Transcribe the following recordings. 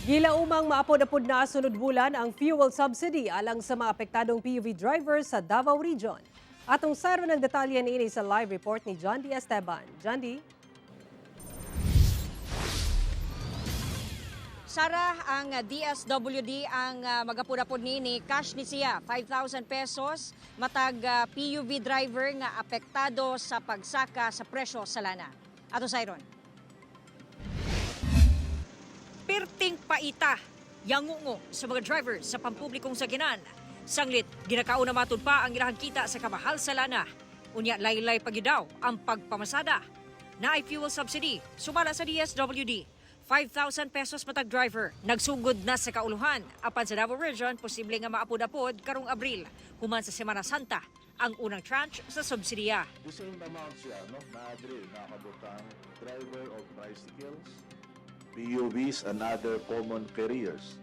Gilaumang maapod-apod na sunod bulan ang fuel subsidy alang sa mga apektadong PUV drivers sa Davao Region. Atong sayran ng detalye niini sa live report ni John D. Esteban. John D. Sara, ang DSWD ang magapud-apod niini, cash ni siya 5,000 pesos matag PUV driver nga apektado sa pagsaka sa presyo sa lana. Ato Sayron. Pirting paita, yangungo sa mga driver sa pampublikong sakinan. Sanglit, ginakaon na matud pa ang ilahang kita sa kamahal sa lana. Unya laylay pagyud daw ang pagpamasada. Naay fuel subsidy, sumala sa DSWD. 5,000 pesos matag driver. Nagsugod na sa kauluhan. Apan sa Davao Region, posible nga maapod-apod karong Abril. Human sa Semana Santa, ang unang tranche sa subsidiya. The same amount siya, no? Na-drill, nakabutang driver of tricycles, PUVs, and other common carriers.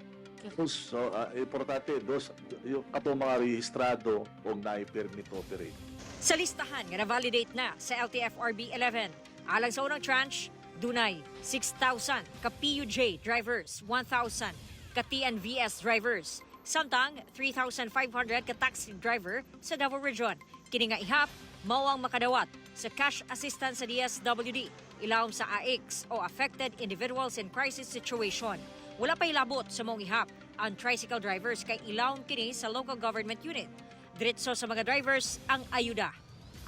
So, importante, those, yung katong mga rehistrado o na-permit to operate. Sa listahan nga na-validate na sa LTFRB 11, alang sa unang tranche, dunay 6,000 ka PUJ drivers, 1,000 ka TNVS drivers, samtang 3,500 ka taxi driver sa Davao Region. Kini nga ihap mao ang makadawat sa cash assistance sa DSWD ilawom sa AICS o Affected Individuals in Crisis Situation. Wala pa ilabot sa maong ihap ang tricycle drivers kay ilawom kini sa local government unit. Diretso sa mga drivers ang ayuda.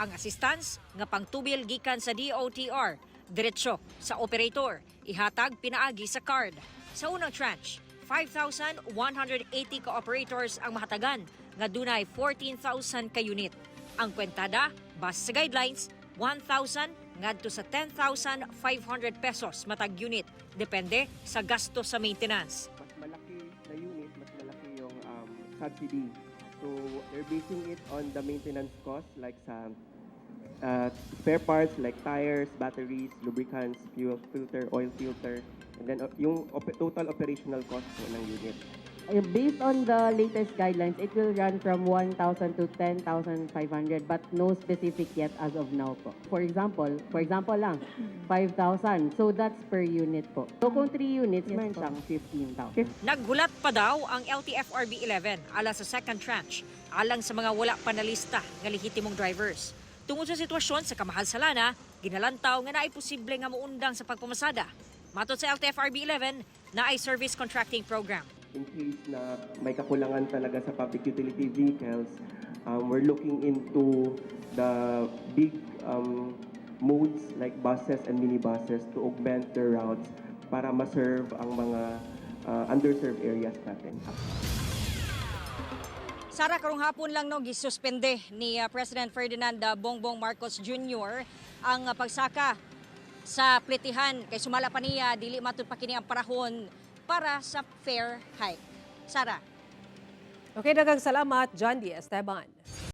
Ang assistance nga pangtubil gikan sa DOTR, diretso sa operator, ihatag pinaagi sa card. Sa unang tranche, 5,180 ka-operators ang mahatagan nga dunay 14,000 ka unit. Ang kwentada, base sa guidelines, 1,000 ngadto sa 10,500 pesos matag unit, depende sa gasto sa maintenance. Mas malaki na unit, mas malaki yung subsidy. So, they're basing it on the maintenance cost, like sa spare parts like tires, batteries, lubricants, fuel filter, oil filter, and then yung total operational cost po ng unit. Based on the latest guidelines, it will run from 1,000 to 10,500, but no specific yet as of now po. For example lang, 5,000. So that's per unit po. So kung 3 units, meron siyang 15,000. Naghulat pa daw ang LTFRB 11 alang sa second tranche, alang sa mga wala pa nalista nga lehitimong drivers. Tungod sa sitwasyon sa kamahal sa lana, ginalantaw nga naay posible nga muundang sa pagpamasada. Matod sa LTFRB 11, naay service contracting program. In case na may kakulangan talaga sa public utility vehicles, we're looking into the big modes like buses and minibuses to augment their routes para ma-serve ang mga underserved areas natin. Sara, karong hapon lang, no, gisuspende ni President Ferdinand Bongbong Marcos Jr. ang pagsaka sa pletihan kay sumala pa niya dili matud pa kini ang panahon para sa fare hike. Sara. Okay, daghang salamat, John D. Esteban.